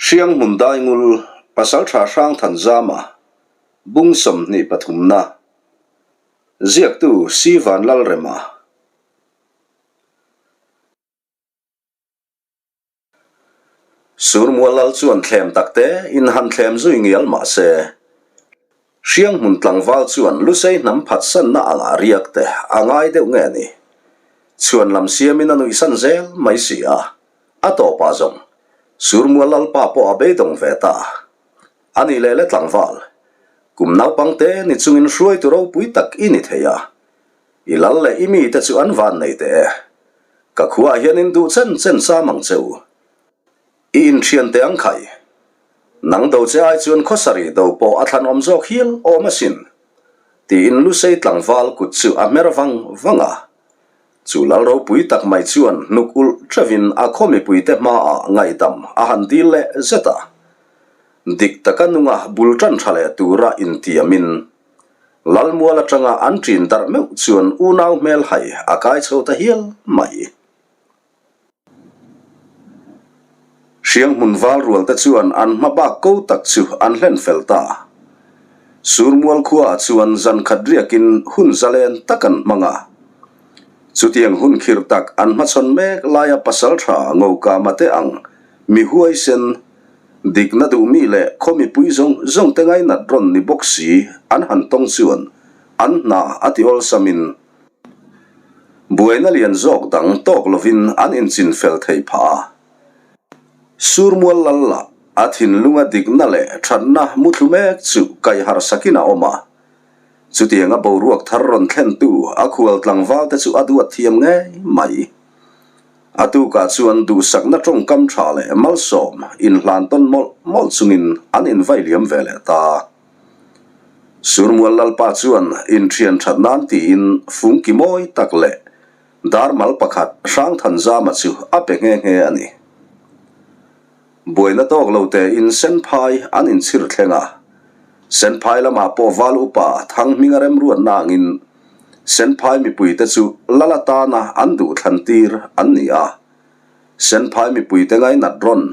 Hrianghmun Daingul, Pasaltha Hrangthanzama, Bung 23 na, Ziaktu Si Vanlalrema. Surmual lal chuan thlem takte in han thlem zui ngial mah se, Hrianghmun tlangval chuan Lusei hnam phatsanna angah riak te a ngai deuh nge ni? Chhuan lam siamin a nuihsan zel mai si a, a tawpah zawng Surmual lalpa pawh a beidawng ve ta. A nih leh le tlangval, kum naupangte ni chungin hruaitu ropui tak i ni thei a, I lal leh i mite chu an van nei teh e. Ka khuaah hian in duh chen chen cham ang che u. I inthian teh ang khai. Nang do che ai chuan khawsarih do pawh a thlan awm zawk hial awm asin. Tiin Lusei tlangval kut chu a hmer vang vang a. Chu lal ropui tak mai chuan hnuk ulh teuhin a khaw mipuite hmaah ngaihdam a han dil leh zet a. Dik taka nunga bul tan tha leh tura intiamin Lalmual atanga an ṭin darh meuh chuan unau hmel hai a kai chho ta hial mai. Hrianghmun val rual te chuan an hma bak ko tak chu an hlen fel ta. Surmual khuaah chuan zan khat riakin hun zalen tak an hmang a. Chutiang hun khirh tak an hmachhawn mek laia pasalṭha Ngokama te ang mi huaisen, Dikna duhmi leh khaw mipui zawng zawng te ngainat rawn ni bawk si an han tawng chuan an hna a ti awlsamin buaina lian zawk dang tawk lovin an inchin fel thei phah a. Surmual lal lah a thinlunga dikna leh thatna muthlu mek chu kaihharh sakin a awm a. Chutianga boruak thar rawn thlentu a khual tlangval te chu a duat thiam ngei mai. A tukah chuan duhsakna tawngkam tha leh malsawm inhlan tawn mawlh mawlh chungin an invai liam ve leh ta. Surmual Lalpa chuan inthian that nan tiin fungki mawi tak leh darmal pakhat Hrangthanzama chu a pe nghe nghe a ni. Buaina tawk lo tein Senphai an inchhir thleng a. Senphai lamah pawh Val Upa Thanghminga remruatna angin Senphai mipuite chu lal atana an duh thlan tir an ni a. Senphai mipuite ngainat rawn,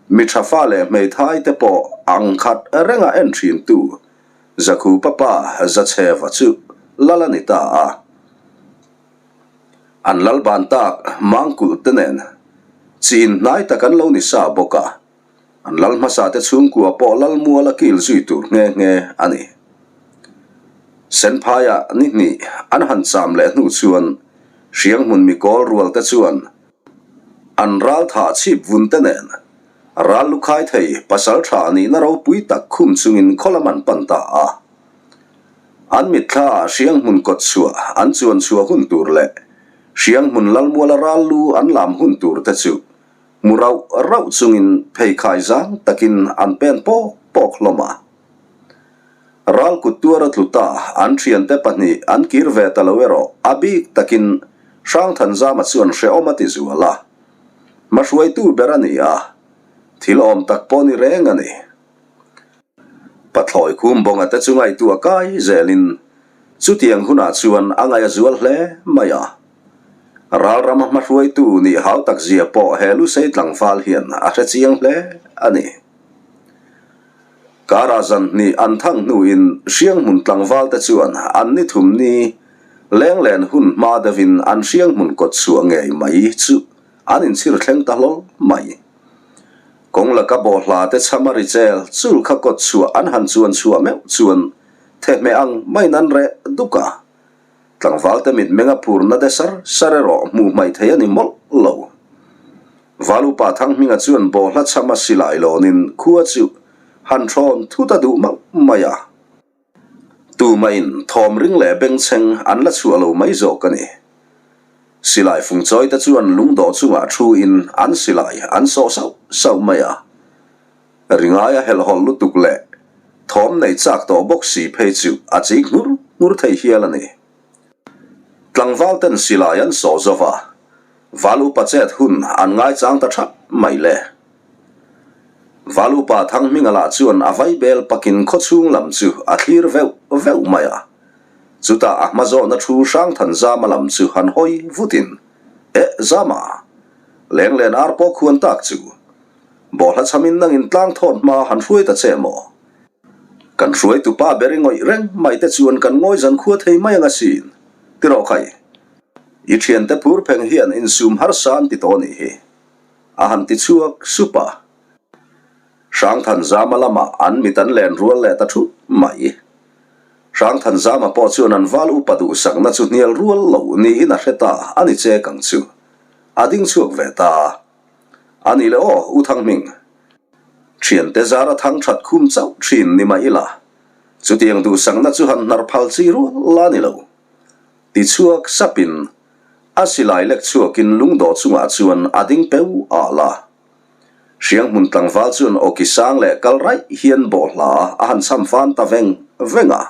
mi tha fa leh hmeithai te pawh ang khat renga en thintu Zakhupa pa Zachheva chu lal a ni ta a. An lal ban tak Mangkulh te nen chi in hnai tak an lo ni sa bawk a, an lal hmasa te chhungkua pawh lal mual a kil zui tur nghe nghe a ni. Senphaia ni hnih an han cham leh hnu chuan Hrianghmun mikawl rual te chuan an ral thah chhip vun te nen ral lukhai thei pasal tha nihna ropui tak khum chungin khaw lam an pan ta a. An mitthlaah Hrianghmun kawt chhuah an chuan chhuah hun tur leh Hrianghmun Lalmuala ral lu an lam hun tur te chu hmu rauh rauh chungin pheikhai zang takin an pen pawk pawk hlawm a. Ral kut tuar a tlu ta, an thiante pahnih an kir ve ta lo erawh a bik takin Hrangthanzama chuan hrehawm a ti zual a. Hmahruaitu ber a ni a, thil awm tak pawh ni reng a ni. Pathlawi khum bawnga te chu ngaihtuah kai zelin chutiang hunah chuan a ngaih a zual hle mai a. Ralrama hmahruaitu nih hau tak zia pawh he Lusei tlangval hian a hre chiang hle a ni. Karah zan hnih an thang hnuin Hrianghmun tlangval te chuan an ni thum ni lenglen hun hma deuhin an Hrianghmun kawt chhuah ngei mai chu an inchhir thleng ta hlawl mai. Kawng laka bawhhla te chham a ri chel chul kha kawt chhuah an han chuan chhuah meuh chuan thehmeh ang maiin an reh duk a. Tlangval te mitmeng a phurna de sar sar erawh hmuh hmaih thei a ni mawlh lo. Val upa Thanghminga chuan bawhhla chham a silai lawnin khua chu han thawn thut a duh mauh mai a. Tumahin thawm ring leh bengchheng an la chhuah lo mai zawk a ni. Silai fungchawi te chuan lungdawh chungah thuin an silai an sawh sauh sauh mai a. Ringaia helhhawlh lutuk leh thawm nei chak tawh bawk si phei chu a chik nghur nghur thei hial a ni. Tlangval ten silai an sawh zo va, val upa chet hun an ngaichang ta thap mai le. Valupa Thanghminga lah chuan a vaibel pakin khawchhung lam chu a thlir veuh veuh mai a. Chutah a hma zawhna thu Hrangthanzama lam chu han hawi vutin, Eh Zama! Lenglen ar pawh khuan tak chu! Bawhhla chhamin nangin tlang thawt hma han hruai ta che maw? Kan hruaitu pa ber i ngawih reng mai te chuan kan ngawi zan khua thei mai ang asin. Ti rawh khai. I thiante phur pheng hian insum harsa an ti tawh nih hi. A han ti chhuak sup a. Hrangthanzama lamah an mit an len rual leh ta thup mai. Hrangthanzama pawh chuan an val upa duhsakna chu hnial rual lo niin a hre ta a ni chek ang chu. A ding chhuak ve ta. A nih le aw, U Thanghming. Thiante zara thang that khum chauh thin ni mah ila, chutiang duhsakna chu han hnar phal chi rual la ni lo. Tichhuak sapin a silai lek chhuakin lungdawh chungah chuan a ding peu al a. Hrianghmun tlangval chuan awki sang leh kal raih hian bawhhla a han cham fan ta veng veng a.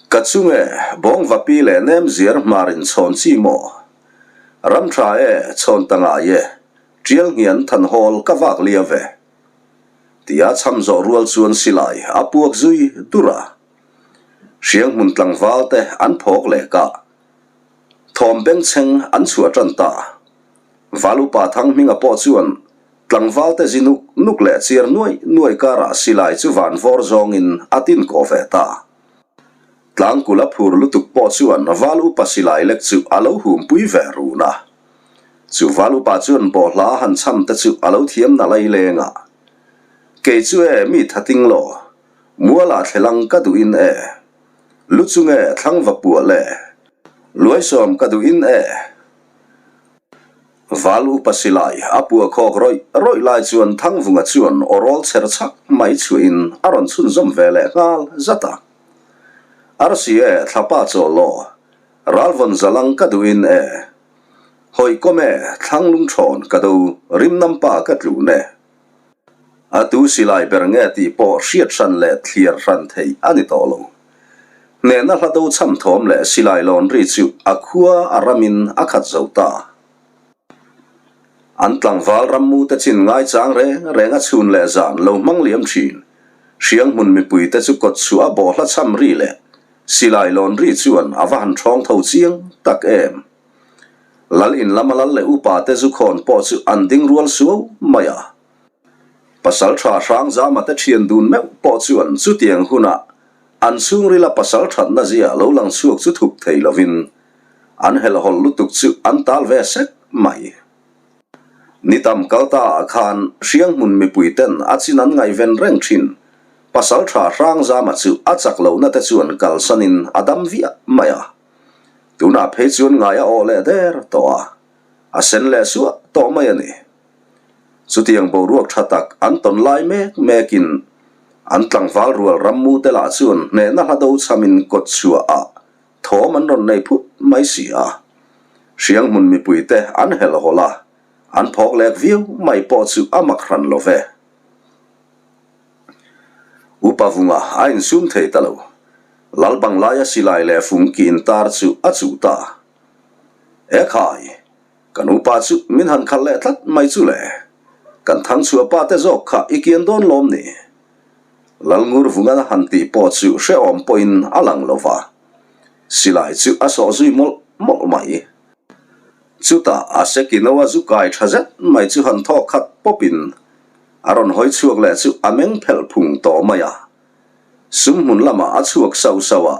Ka chunge bawngvapi leh nemziar hmar in chhawn chi maw? Ram tha e, chhawn ta ngai e, tial nghian than hawl ka vak lia ve. Tia cham zawh rual chuan silai a puak zui dur a. Hrianghmun tlangval te an phawk leh kah. Thawm bengchheng an chhuah tan ta. Valupa Thanghminga pawh chuan tlangval te zi nuk nuk leh chiar nuai nuai karah silai chu van vawr zawngin a tin kawh ve ta. Tlangkul a phur lutuk pawh chuan Val upa silai lek chu a lo humpui ve run a. Chu Val upa chuan bawhhla han cham te chu a lo thiam na lai leng a. Kei chu e mi thating law, mualah thlelang ka duhin e. Lu chunge thlangva puah le, luaisawm ka duhin e. Val upa silai a pua khawk rawih rawih lai chuan Thangvunga chuan aw rawl chher chhak mai chhuahin a rawn chhunzawm ve leh nghal zat a. Arsi e, thlapa chawl law, ralvawn zalang ka duhin e. Hawi kawm e, thlang lungthawn ka do, rimnampa ka tlun e. A tu silai ber nge tih pawh hriat hran leh thliar hran theih a ni tawh lo. Hnehna hla do chham thawm leh silai lawn ri chu a khua a ramin a khat zo ta. An tlangval rammu te chin ngaichang reng reng a chhun leh zan lo hmang liam thin. Hrianghmun mipui te chu kawt chhuah a bawhhla chham ri leh silai lawn ri chuan a va han ṭhawng tho chiang tak em. Lal in lama lal leh upa te zu khawn pawh chu an ding rual suau mai a. Pasalṭha Hrangzama te ṭhian dun meuh pawh chuan chutiang hunah an chhungrila pasal ṭhatna zia lo lang chhuak chu thup thei lovin an helhhawlh lutuk chu an tal ve sek mai. Ni tam kal ta ah khan Hrianghmun mipui ten a chin an ngaihven reng ṭhin. Pasalṭha Hrangzama chu a chak lohna te chuan kalsanin a dam viah mai a. Tunah phei chuan ngai a awh leh der tawh a, a sen leh suah tawh mai a ni. Chutiang boruak tha tak an tawn lai mek mekin an tlangval rual rammu te lah chuan hnehna hla do chhamin kawt chhuah ah thawm an rawn nei phut mai si a. Hrianghmun mipui te an helhawlh a, an phawk lek viau mai pawh chu a mak hran lo ve. Upa vunga a insum thei ta lo. Lal banglaia silai leh fung ki intar chu a chuh ta. E khai, kan upa chu min han khalh leh tlat mai chu le. Kan thangchhuah pa te zawk kha i kian dawn lawm ni? Lal ngur vunga han tih pawh chu hrehawm pawhin a lang lo va. Silai chu a sawh zui mawlh mawlh mai. Chutah a sekino a zu kai tha zet mai chu han thawk khat pawpin A rawn hawi chhuak leh chu a meng phelh phung tawh mai a. Sum hmun lamah a chhuak sauh sauh a,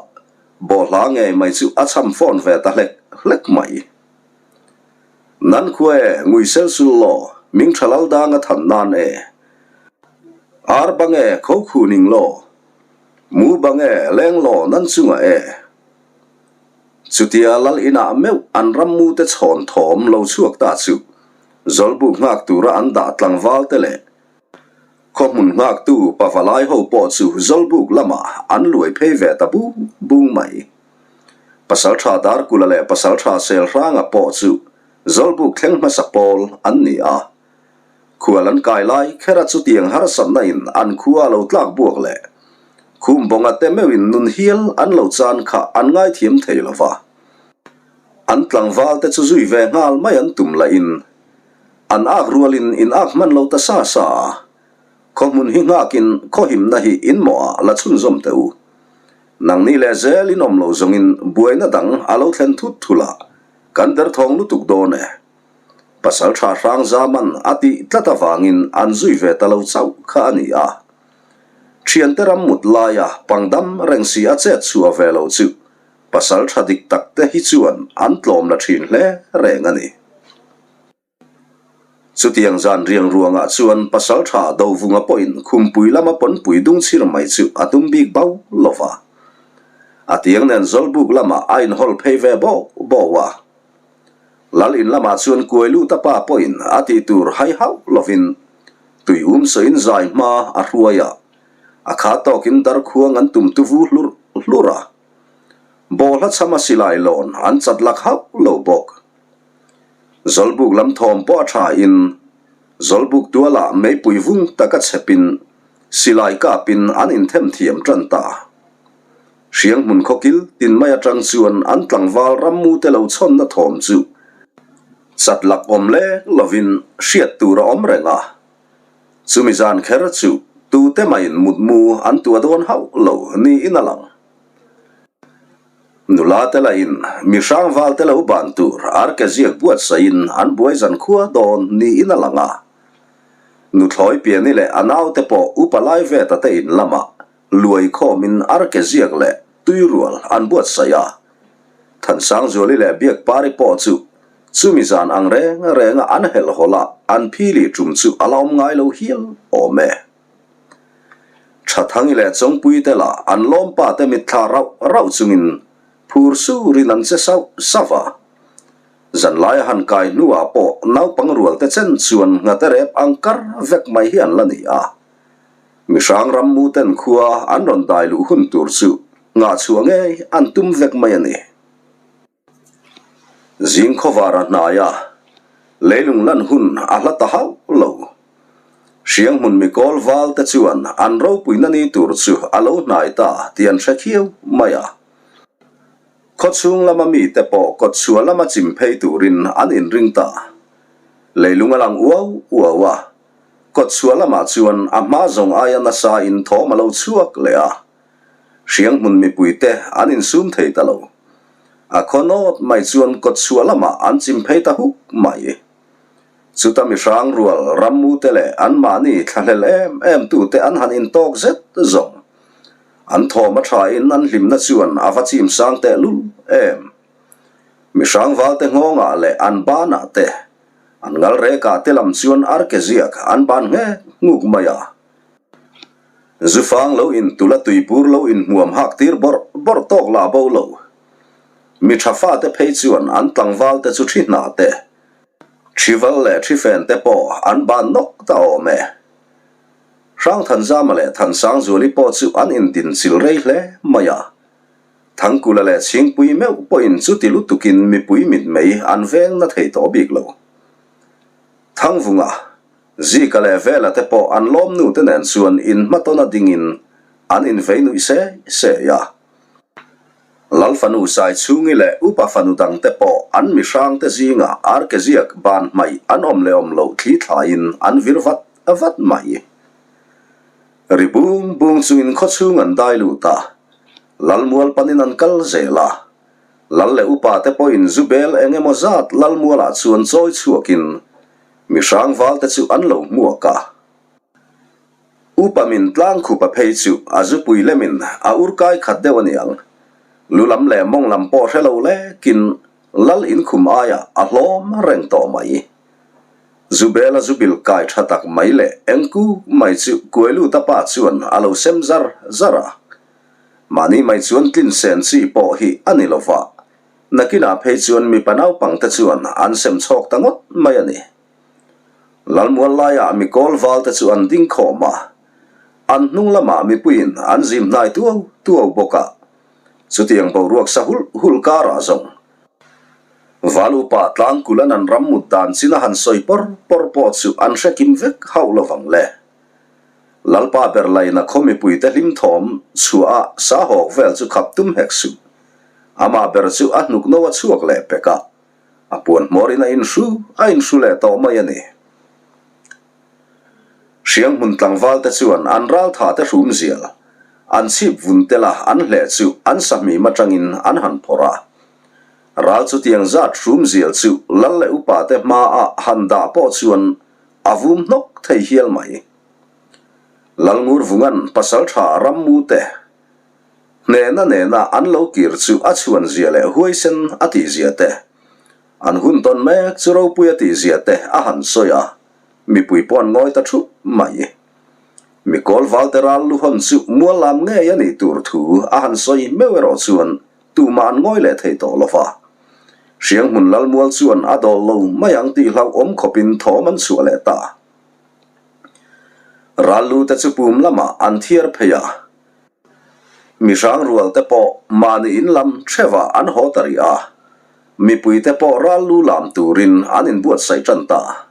bawhhla ngei mai chu a cham fawn ve ta hlek hlek mai. Nan khua e, ngui sel sul law, ming tha lal dang a than nan e. Ar bang e, kho khu ning law, mu bang e, leng law nan chungah e. Chutia lal inah meuh an rammute chhawn thawm lo chhuak ta chu Zawlbuk nghak tura an dah tlangval te leh khawhmun nghaktu pavalai ho pawh chu Zawlbuk lamah an luai phei ve ta bung bung mai. Pasaltha Darkula leh Pasaltha Selhranga pawh chu Zawlbuk thleng hmasa pawl an ni a. Khual an kai lai khera chutiang harsatna in an khua a lo tlak buak leh Khumbawnga te meuhin nun hial an lo chan kha an ngaithiam thei lo va. An tlangval te chu zui ve nghal mai an tum lahin an ak rualin in ak hman lo ta sa sa a, khaw hmun hi nghakin khaw himna hi in mawhah la chhunzawm teh u. Nangni leh zel in awm lo zawngin buaina dang a lo thlen thut thul a, kan derthawng lutuk dawn e. Pasalṭha Hrangzaman a tih tlat avangin an zui ve ta lo chauh kha a ni a. Ṭhiante ram mut laia pangdam reng si a chet chhuah ve lo chu pasalṭha dik tak te hi chuan an tlawm la ṭhin hle reng a ni. Chutiang zan riang ruangah chuan pasalṭha Dovunga pawhin khumpui lama pawnpui dung chhir mai chu a tum bik bau lo va. A tiang nen Zawlbuk lamah a inhawl phei ve bawk bawk a. Lal in lamah chuan kuai lut a pa pawhin a tih tur hai hauh lovin tui um sawiin zai hma a hruai a, a kha tawkin darkhuang an tum tuvu hlurh hlurh a. Bawlhla chhama silai lawn an chat lak hauh lo bawk. Zawlbuk lam thawm pawh a tha in Zawlbuk tualah meipui vung taka chhepin silai kapin an inthem thiam tan ta. Hrianghmun khawkil tin mai atang chuan an tlangval rammu te lo chhawnna thawm chu chat lak awm lek lovin hriat tur a awm reng a. Chumi zan kher chu tute maiin mutmu an tua dawn hauh lo niin a lang. Nula te lahin mi hrangval te lo ban tur arke ziak buatsaihin an buai zan khua dawn niin a lang a. Nuthlawi piani leh a naute pawh upa lai veta te in lamah luai khawmin arke ziak leh tuirual an buatsaih a. Thansangzuali leh Biakpari pawh chu chumi zan ang reng renga an helhhawlh a an phili tum chu a la awm ngai lo hial awm e. Thathangi leh Chawngpui te lah an lawmpa te mitthla rauh rauh chungin phur surin an che sauh sauh a. Zanlai a han kai hnuah pawh naupang rual te chen chuan nghate rep ang kar vek mai hi an la ni a. Mihrang rammu ten khua an rawn dai luh hun tur chu ngahchhuah ngei an tum vek mai a ni. Zing khawvar a hnai a, leilung lan hun a hla ta hauh lo. Hrianghmun mikawl val te chuan an ropuina ni tur chu a lo hnai ta tih an hre khiau mai a. Khawchhung lama mite pawh kawtchhuah lama chim phei turin an inring ta. Leilung a lang uau uau a, kawtchhuah lamah chuan a hma zawng aia nasa in thawm a lo chhuak leh a. Hrianghmun mipuite an insum thei ta lo. A khaw nawt mai chuan kawtchhuah lamah an chim phei ta huk mai. Chuta mihrang rual rammute leh anmahni thlahlel em em tute an han intawk zet zawng. An thawm a thain an hlimna chuan a va chim sang tehlul em. Mihrang valte nghawngah leh an banah te, an ngal rekah te lam chuan arke ziak an ban nghek nghuk mai a. Zufang lo in tula tuipur lo in hmuam hak tir bawrh bawrh tawk lah bo lo. Mi tha fate phei chuan an tlangval te chu thi hna te, thi val leh thi fen te pawh an ban nawk ta awm e. Hrangthanzama leh Thansangzuali pawh chu an indin chil rei hle mai a. Thangkula leh Chhingpui meuh pawhin chuti lutukin mipui mitmei an veng na thei tawh bik lo. Thangvunga Zika leh Vela te pawh an lawmnu te nen chuan inhmatawna dingin an invei nuih se se a. Lalfanu Saichhungi leh upa fanu dang te pawh an mihrang te zingah arkeziak ban hmaih an awm leh awm loh thli thlaiin an vir vat vat mai. Ri bung bung chungin khawchhung an dai lut a, Lalmual panin an kal zel a. Lal leh upa te pawhin zu bel eng emaw zat Lalmualah chuan chawi chhuakin Mi hrangvalte chu an lo hmuak a. Upa min tlang khupa phei chu a zupui lemin a urkai khat deuh a niang. Lu lam leh mawng lam pawh hre lo lekin lal inkhum aiah a hlawm reng tawh mai. Zubela zubil kai tha tak mai leh engku mai chu Kuailuta pa chuan a lo sem zar zar a. Mahni mai chuan tlin sen chi pawh hi a ni lova. Nakinah phei chuan mipa naupangte chuan an sem chhawk ta ngawt mai a ni. Lalmual laiah mi kawl valte chu an ding khawm a, an hnung lamah mipuiin an zim hnai tuau tuau bawk a. Chutiang boruak sa hulh hulh karah zawng Val upa tlangkul an an ram mut dan chin a han sawi pawr pawr pawh chu an hre kim vek hauh lovang le. Lalpa ber laina khaw mipuite hlim thawm chhuah a sa hawk vel chu khap tum hek suh. Amah ber chu a hnuk no a chhuak leh pek a, a puan hmawrin a inhru a inhru leh tawh mai a ni. Hrianghmun tlangval te chuan an raltha te hrum zial, an chhip vun tel a an hleh chu an sahmim atangin an han phawrh a. Ral chutiang zat hrum zial chu lal leh upate hmaah han dah pawh chuan a vum hnawk thei hial mai. Lalngurvunga'n pasaltha rammute hnehna nena an lo kir chu a chhuan zia leh huaisen a tih zia te, an hun tawn mek chu ropui a tih zia te a han sawi a, mipui pawh an ngawi ta thup mai. Mikawl valte ral lu hawn chu mual lam ngei a nih tur thu a han sawi meuh erawh chuan tumah an ngawi leh thei tawh lo va. Hrianghmun Lalmual chuan a dawl lo mai ang tih hlauhawm khawpin thawm an chhuah leh ta. Ral lu te chu pum lamah an thiar phei a. Mihrang rual te pawh mahni in lam theuhah an haw ta rih a. Mipui te pawh ral lu lam turin an inbuatsaih tan ta.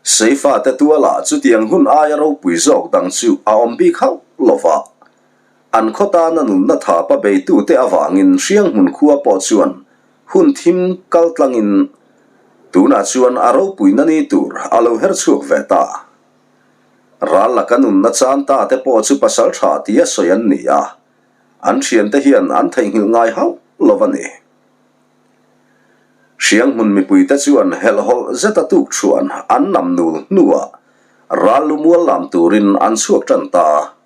Seifa te tualah chutiang hun aia ropui zawk dang chu a awm bik hauh lo va. An khaw tana nunna thapa beitute avangin Hrianghmun khua pawh chuan hun thim kal tlangin tunah chuan a ropuina ni tur a lo her chhuak ve ta. Ral laka nunna chan ta te pawh chu pasal tha tia sawi an ni a, an thiante hian an theihnghilh ngai hauh lo a ni. Hrianghmun mipuite chuan helhhawlh zeta tuk chuan an nam nul hnuah ral lu mual lam turin an chhuak tan ta.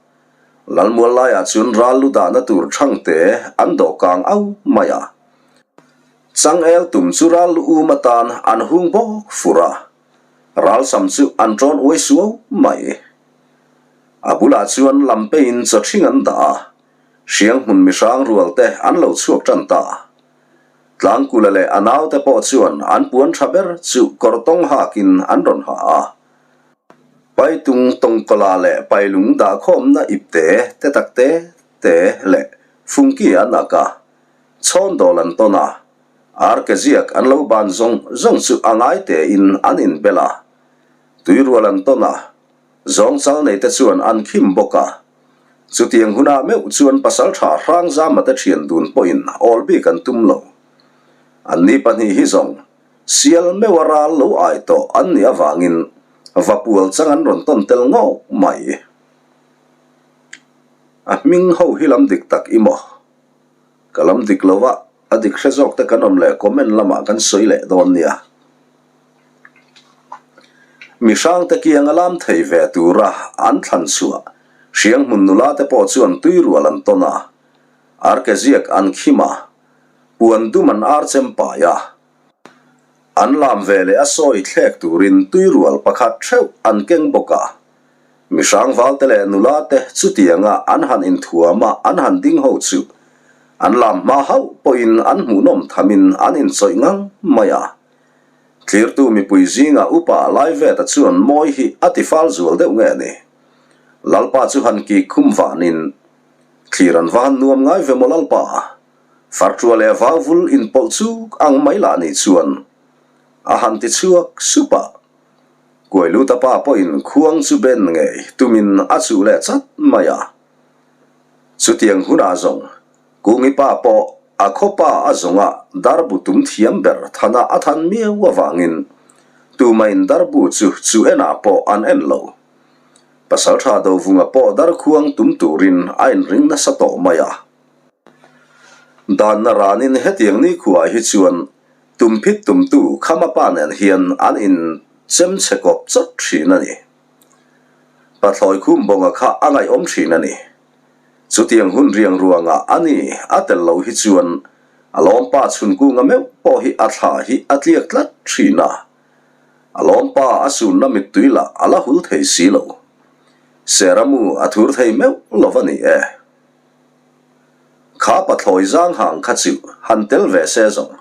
Lalmual laiah chuan ral lu dahna tur thangte an dawh kang au mai a. Changel tum chu ral lu um atan an hung bawk fur a, ral sam chu an tawn uai suau mai. A bulah chuan lampeiin chawthring an dah a, Hrianghmun mihrang rualte an lo chhuak tan ta. Tlangkula leh a naute pawh chuan an puan tha ber chu kawr tawng hakin an rawn ha a. Paitung tawngkawla leh pailung dahkhawmna ipte te tak te te leh fungki an ak a, chhawndawl an tawn a, arke ziak an lo ban zawng zawng chu a ngai tein an inbel a, tuirual an tawn a, Zawng chal nei te chuan an khim bawk a. Chutiang hunah meuh chuan pasaltha Hrangzama te thian dun pawhin awl bik an tum lo. Anni pahnih hi zawng sial meuha ral lo ai tawh an nih avangin vapual chang an rawn tawn tel ngawk mai. A hming ho hi lam dik tak i maw? Ka lam dik lo a, a dik hre zawk te kan awm leh comment lamah kan sawi leh dawn nia. Mi hrangte kiang a lam thei ve tura an thlan chhuah Hrianghmun nula te pawh chuan tui rual an tawn a, arke ziak an khim a, puan dum an ar chem pai a. An lam ve leh a sawi thlek turin tui rual pakhat theuh an keng bawk a. Mi hrangvalte leh nula te chutianga an han inthuam a an han ding ho chu an lam hma hauh pawhin an hmuhnawm thamin an inchawih ngang mai a. Tlirtu mipui zingah upa Laiveta chuan mawi hi a ti fal zual deuh nge ni? Lalpa chu han kik khum vanin, Thlir an va han nuam ngai ve maw Lalpa? Farṭua leh vauvul inpawlh chuk ang mai lah ni chuan a han ti chhuak sup a. Kuailuta pa pawhin khuang chu ben ngei tumin a chuh leh chat mai a. Chutiang hunah zawng Kungi pa pawh a khaw pa a zawnga darbu tum thiam ber thana a than miau avangin tumain darbu chu chu enah pawh an en lo. Pasaltha Dovunga pawh darkhuang tum turin a inring nasa tawh mai a. Danna ranin hetiang nikhuaah hi chuan tumphit tumtu Khama pa nen hian an inchem chhe kawp chawt thin a ni. Pathlawi Khumbawnga kha a ngaihawm thin a ni. Chutiang hun riang ruangah a ni a tel loh hi chuan a lawmpa chhunkunga meuh pawh hi a thla hi a tliak tlat thin a. A lawmpa a sunna mittui lah a la hul thei si lo. Seramu a thur thei meuh lo va ni e. Kha pathlawi zang hang kha chu han tel ve se zawng.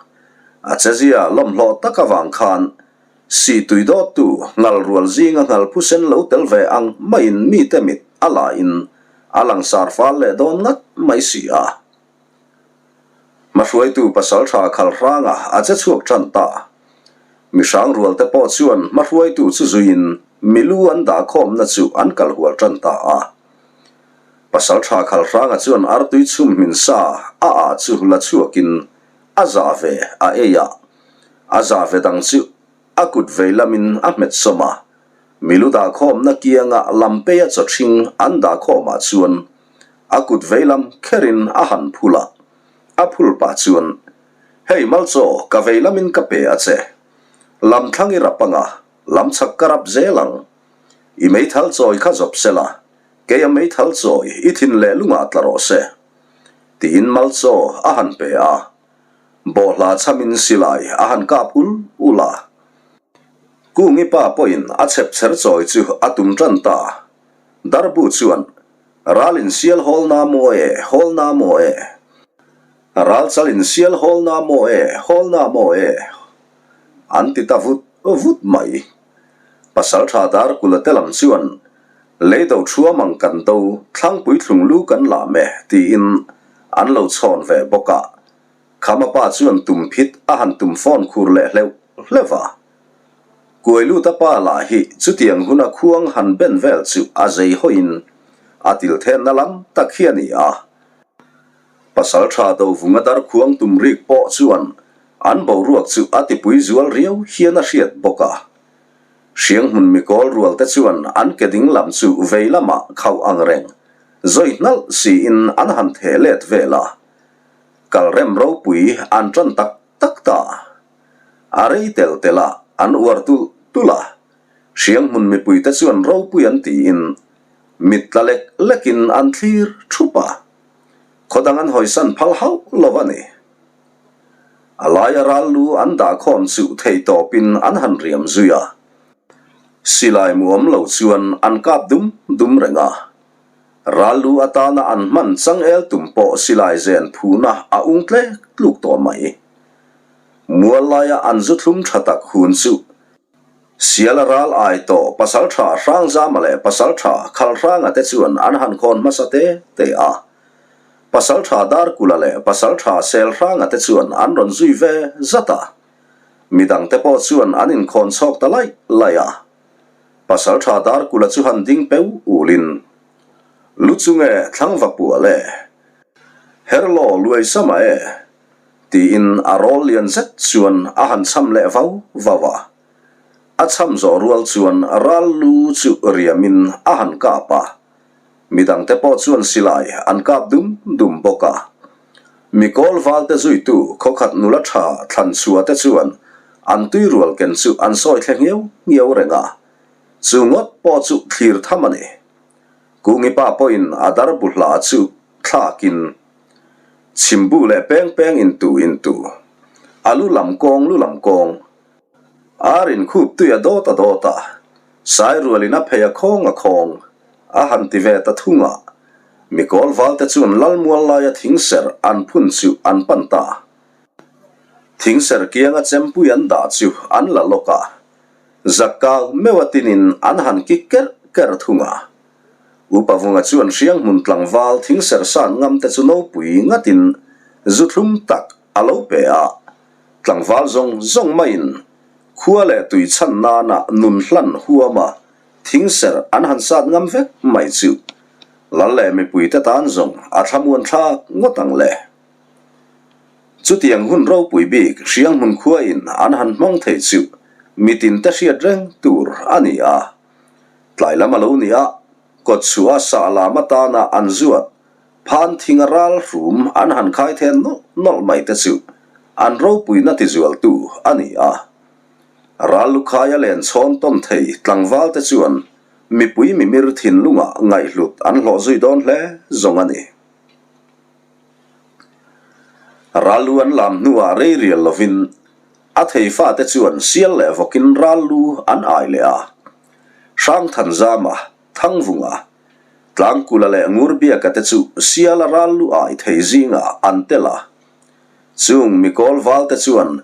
A chezia lawmhlawh tak avang khan Si tui dawttu ngal rual zinga ngal phusen lo tel ve ang maiin mite mit a la in a langsar fal leh dawn ngat mai si a. Hmahruaitu pasaltha khal hranga a che chhuak tan ta. Mihrang rual te pawh chuan hmahruaitu chu zuiin milu an dah khawmna chu an kal hual tan ta a. Pasaltha khal hranga chuan artui chhum hmin sa a ah chu la chhuakin a zah ve a ei a. A zah ve dang chu a kut vei lamin a hmet sawm a, milu dahkhawmna kianga lampeia chawthring an dahkhawmah chuan a kut vei lam kherin a han phul a, a phul pah chuan. Hei Malchaw, ka vei lamin ka pe a che. Lam thlang i rap anga, lam chhak ka rap zel ang. I meithal chawi kha zawp sela, kei a meithal chawi i thin leh lungah tla rawh se. Tiin Malchaw a han pe a. Bawhhla chhamin silai a han kap ul ul a. Kungi pa pawhin a chhep chher chawi chu a tum tan ta. Darbu chuan, Ral insial hawl na maw e, hawl na maw e. Ral chal insial hawl na maw e, hawl na maw e. An ti ta vut vut mai. Pasaltha Darkula te lam chuan, Lei do thuam ang kan do, thlangpui thlung lu kan lam e, tiin an lo chhawn ve bawk a. Khama pa chuan tum phit a han tum phone khur leh hleuh hleuh a. Kuai lut a pa lah hi chutiang huna khuang han ben vel chu a zei hawiin a til thenna lam tak hi a ni a. Pasal tha Dovunga dar khuang tum rik pawh chuan an boruak chu a tipui zual riau hian a hriat bawk a. Hrianghmun mikawl rual te chuan an ke ding lam chu vei lamah khauh ang reng zawi hnalh siin an han theh let vel a. Kalrem ropui an tan tak tak ta. A rei tel tel a, an uar tulh tulh a. Hrianghmun mipuite chuan ropui an tiin mit tla lek lekin an thlir thup a. Khaw dang an hawisan phal hauh lo a ni. A laia ral lu an dah khawm chu thei tawpin an han riam zui a. Silai muam lo chuan an kap dum dum reng a. Ral lu atana an hman changel tum pawh silai zen phuna a ung tlek tluk tawh mai. Mual laia an zu thlum tha tak hun chu Siala ral ai tawh Pasaltha Hrangzama leh Pasaltha Khalhranga te chuan an han khawn hmasa te te a. Pasaltha Darkula leh Pasaltha Selhranga te chuan an rawn zui ve zat a. Midangte pawh chuan an inkhawn chhawk ta laih laih a. Pasalṭha Darkula chu han ding peu ulin, Lu chu nge thlang va pual e? Herlaw luai sama e? tiin a rawl lian zet chuan a han cham leh vau vau a. A cham zawh rual chuan ral lu chu riamin a han kap a. Midangte pawh chuan silai an kap dum dum bawk a. Mikawl valte zuitu khawkhat nula tha thlanchhuah te chuan an tuirual ken chu an sawi thle nghiau nghiau reng a, chu ngawt pawh chu thlir tham a ni. Kungi pa pawhin a darbu hla chu thlakin chhimbu leh peng peng intu intu, a lu lam kawng lu lam kawng, ar inkhup tui a dawt a dawt a, Sairualin a phei a khawng a khawng a han ti ve ta thung a, mikawl valte chuan Lalmual laia thingser an phun chu an pan ta. Thingser kianga chempui an dah chu an la lawk a, zakkau meuh a tinin an han kik kerh kerh thung a. Upa Vunga chuan Hrianghmun tlangval thingser san ngam te chu nopui ngatin zu thlum tak a lo pe a, tlangval zawng zawng maiin Khua leh tui chhan nana nun hlan huama thingser an han sat ngam vek mai chu Lal leh mipuite tan zawng a thlamuan thlak ngawt ang le. Chutiang hun ropui bik Hrianghmun khuain an han hmang thei chu mitin te hriat reng tur a ni a. Tlai lam a lo ni a, kawtchhuah sah lam atana an zuat Phan thinga ral hrum an han khai then nawlh nawlh mai te chu an ropuina tizualtu a ni a. Ral lukhaia len chhawn tawn thei tlangval te chuan mipui mimir thinlungah ngaihhlut an hlawh zui dawn hle zawng a ni. Ral lu an lam hnuah rei rial lovin a thei fate chuan sial leh vawkin ral lu an ai leh a. Hrangthanzama Thangvunga, Tlangkula leh Ngurbiaka te chu Siala ral lu ai thei zingah an tel a. Chung mikawl val te chuan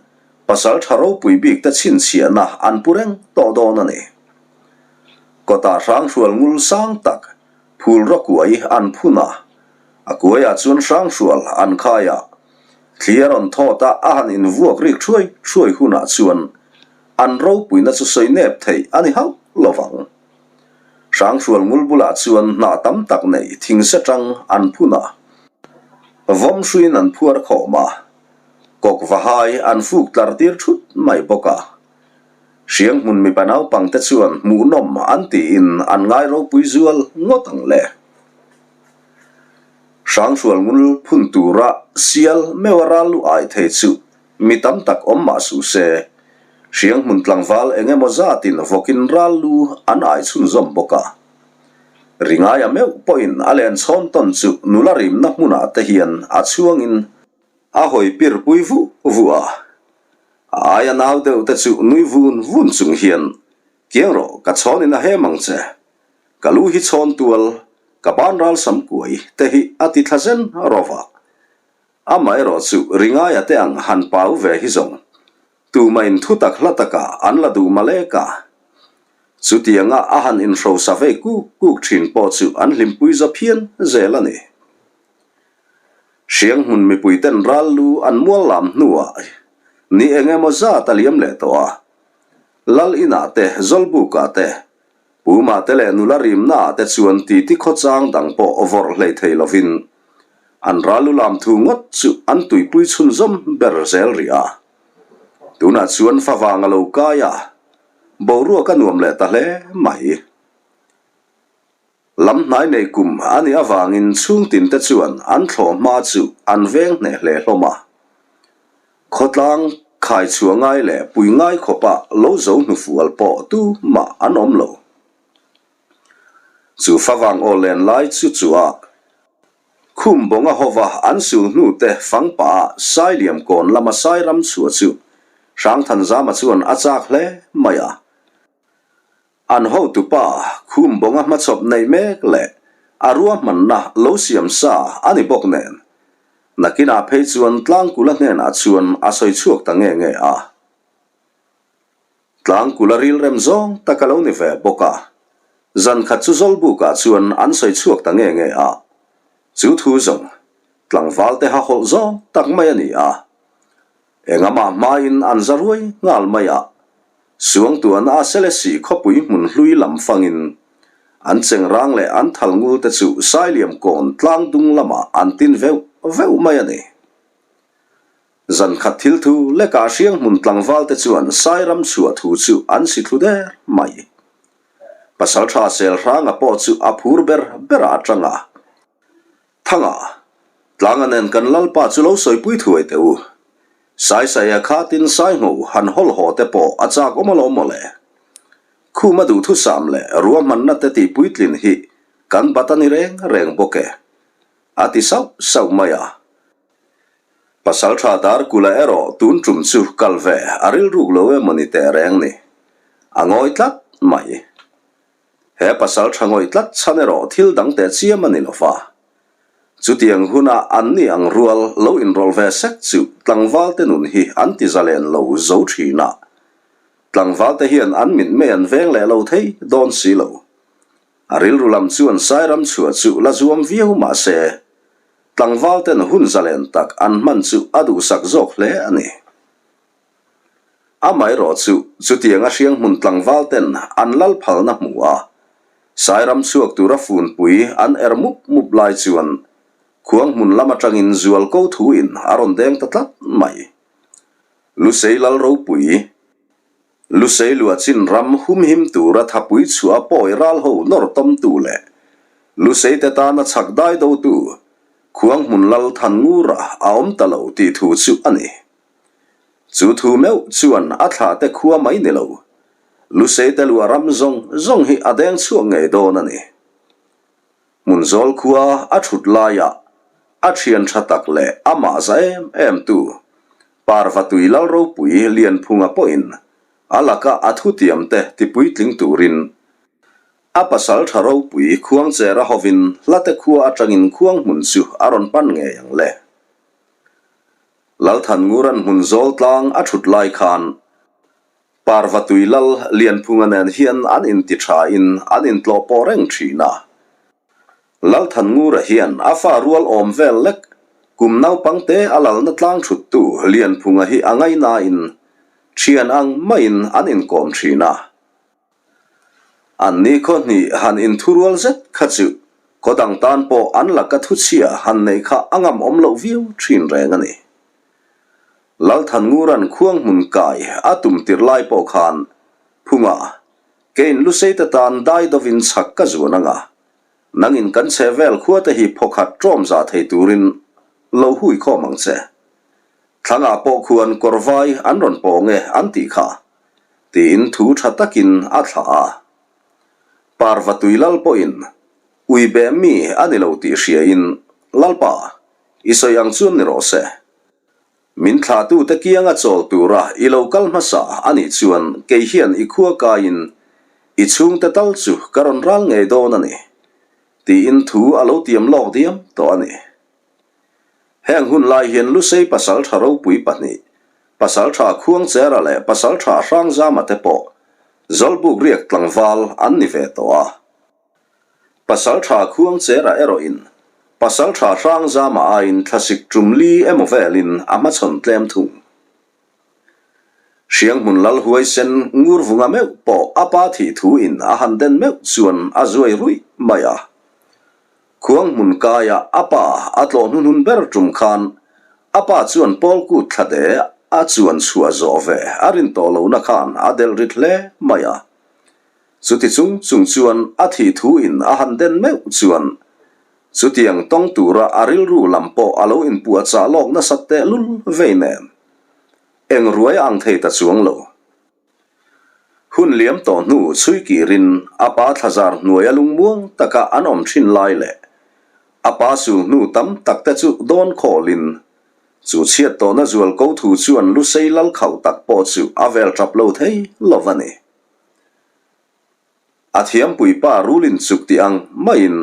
pasal tha ropui bik te chhinchhiahna an pu reng tawh dawn a ni. Kawtah Hranghrual ngul sang tak phul rawkuai an phun a, a kuaiah chuan Hranghrual an khai a. Thli a rawn thawt a, a han invuak rik thuai thuai hunah chuan an ropuina chu sawi nep theih a ni hauh lo vang. Hranghrual ngul bulah chuan hnah tam tak nei thingse tang an phun a, vawm hruiin an phuar khawm a, kawk vahai an fuk tlar tir thut mai bawk a. Hrianghmun mipa naupangte chuan hmuhnawm an tiin an ngai ropui zual ngawt ang le. Hranghrual ngul phun tura sial meuha ral lu ai thei chu. mi tam tak awm mah suh se, Hrianghmun tlangval eng emaw zatin vawkin ral lu an ai chhunzawm bawk a. Ringaia meuh pawhin a len chhawn tawn chu nula rimna hmunah te hian a chhuangin a hawi pir pui vuh vuh a. A aia nau deuh te chu nui vun vun chung hian, Kiang rawh, ka chhawnin a hem ang che. Ka lu hi chhawn tual, ka ban ral sam kuai te hi a ti thla zen rawh a. Amaherawh chu Ringaia te ang han pau ve hi zawng tumahin thutak hla takah an la duh malek a. Chutianga a han inhrosa vei kuk kuk thin pawh chu an hlimpui za phian zel a ni. Hrianghmun mipuiten ral lu an mual lam hnuah ni eng emaw zat a liam leh tawh a. Lal inah te, Zawlbukah te, Puma te leh nula rimna ah te chuan titi khawchang dang pawh vawrh hlei thei lovin an ral lu lam thu ngawt chu an tuipui chhunzawm ber zel rih a. Tunah chuan favang a lo kai a, boruak a nuam leh ta hle mai. Lam hnai nei kum a nih avangin chhungtin te chuan an thlawh hma chu an veng hneh hle hlawm a. Khawtlang khai chhuah ngai leh pui ngai khawpa lo zo hnufual pawh tu mah an awm lo. Chu favang aw len lai chu chu a khum bawnga hova an sul hnu te fang pah a Sailiam kawn lama Sairam chhuah chu Hrangthanzama chuan a chak hle mai a. An hotupa khum bawnga hmachhawp nei mek leh a ruahmanna lo siam sa a ni bawk nen, nakinah phei chuan Tlangkula hnenah chuan a sawi chhuak ta nge nge a. Tlangkula rilrem zawng tak a lo ni ve bawk a, zan khat chu Zawlbukah chuan an sawi chhuak ta nge nge a. Chu thu zawng tlangvalte ha hawlh zawng tak mai a ni a. Engamah hmain an za ruai nghal mai a, Suangtuahna a Selesih khawpui hmun hlui lam fangin an chengrang leh an thal ngul te chu Sailiam kawn tlang dung lamah an tin veuh veuh mai a ni. Zan khat thil thu lekah Hrianghmun tlangval te chuan Sairam chhuah thu chu an si thlu der mai. Pasaltha Selhranga pawh chu a phur ber berah a tang a. Thanga, tlanga nen kan Lalpa chu lo sawipui thuai teh u. Saisaia khatin Saingho han hawl haw te pawh a chak awm alawm mawle. Khuma duhthusam leh ruahmanna te tihpuitlin hi kan bat a ni reng reng bawk e, a ti sauh sauh mai a. Pasaltha Darkula erawh tun tum chu kal ve a rilruk lo emaw ni teh reng ni. A ngawi tlat mai. He pasal tha ngawih tlat chhan erawh thil dang teh chiam a ni lo va. Chutiang huna an ni ang rual lo inrawlh ve sek chu tlangvalte nun hi an ti zalen lo zo thin a. Tlangvalte hian an mitmei an veng leh lo thei dawn si lo. A rilru lam chuan Sairam chhuah chu la zuam viau mah se, tlangvalten hun zalen tak an hman chu a duhsak zawk hle a ni. Amaherawh chu, chutianga Hrianghmun tlangval ten an lal phalna hmu a, Sairam chhuak tura funpui an er mup mup lai chuan Khuanghmun lam atangin zualko thuin a rawn deng ta tlat mai. Lusei lal ropui, Lusei luahchin ram humhim tura thapui chhuah pawi ral ho nawr tawmtu leh Lusei te tana chhak dai dotu Khuanghmun lal Thanngura a awm ta lo tih thu chu a ni. Chu thu meuh chuan a thla te khua mai ni lo. Lusei te luah ram zawng zawng hi a deng chhuak ngei dawn a ni. Hmunzawl khua a thut laiah a thian tha tak leh amah za em em tu Parvatui Lalropui Lianphunga pawhin a laka a thutiam te tipuitling turin a pasal tha ropui Khuangchera hovin hlate khua atangin Khuanghmun chu a rawn pan ngei ang le. Lalthanngura'n hmun zawl tlang a thut lai khan Parvatui Lal Lianphunga nen hian an inti thain an intlawh pawh reng thin a. Lalthanngura hian a fa rual awm vel lek kum naupangte a lalna tlang thuttu Lianphunga hi a ngaihnain thian ang maiin an inkawm thin a. An ni khaw hnih han inthurual zet kha chu khaw dang tan pawh an laka thuchhia han neih kha a ngam awm loh viau thin reng a ni. Lalthanngura'n khuang hmun kai a tum tir lai pawh khan Phunga, keiin Luseite tan dai dovin chhak ka zuan anga, nangin kan chhehvel khuate hi phawkhat ṭawm zah thei turin lo hui khawm ang che. Thlangah pawh khuan kawr vai an rawn pawng e an tih kha, tiin thu tha takin a thlah a. Parvatui lal pawhin ui beh mi a ni lo tih hriain, Lalpa, i sawi ang chuan ni rawh se. Min thlahtute kianga chawl tura i lo kal hmasa a nih chuan kei hian i khua kaiin i chhungte tal chu ka rawn ral ngei dawn a ni, tiin thu a lo tiam lawk diam tawh a ni. Heng hun lai hian Lusei pasaltha ropui pahnih, Pasaltha Khuangchera leh Pasaltha Hrangzama te pawh Zawlbuk riak tlangval an ni ve tawh a. Pasaltha Khuangchera erawhin Pasaltha Hrangzama aiin thlasik tum li emaw velin a hmachhawn tlem thung. Hrianghmun lal huaisen Ngurvunga meuh pawh a pa thih thuin a han den meuh chuan a zuai ruih mai a. Khuanghmun kaia a pa a tlawh hnuhnun ber tum khan a pa chuan Paul kut thlade a chuan chhuah zawh ve a rin tawh lohna khan a delh rit hle mai a. Chuti chung chung chuan a thih thuin a han den meuh chuan chutiang tawng tura a rilru lam pawh a lo inpuahchah lawk nasat tehlul vei nen eng ruai a ang thei ta chuang lo. Hun liam tawh hnu chhui kirin a pa thlazar hnuaia lungmuang taka an awm thin lai leh a pa sul hnu tam tak te chu dawn khawlin chu chhiat tawhna zual ko thu chuan Lusei lal khauh tak pawh chu a vel tap lo thei lo a ni. A thiampui pa rulin chuk tih ang maiin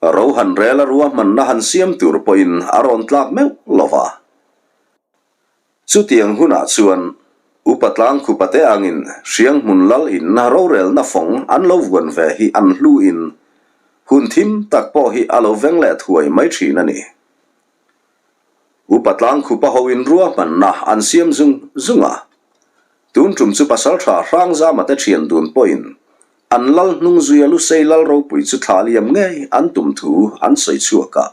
ro han rel a ruahmanna han siam tur pawhin a rawn tlak meuh lo va. Chutiang hunah chuan Upa Tlangkhupate angin Hrianghmun lal in rorelna fawng an lo vuan ve hi an hluin hun thim tak pawh hi a lo veng leh thuai mai thin a ni. Upa Tlangkhupa hoin ruahmanna an siam zung zung a, tun tum chu Pasaltha Hrangzamate thian dun pawhin an lal hnung zuia Lusei lal ropui chu thlah liam ngei an tum thu an sawi chhuak a,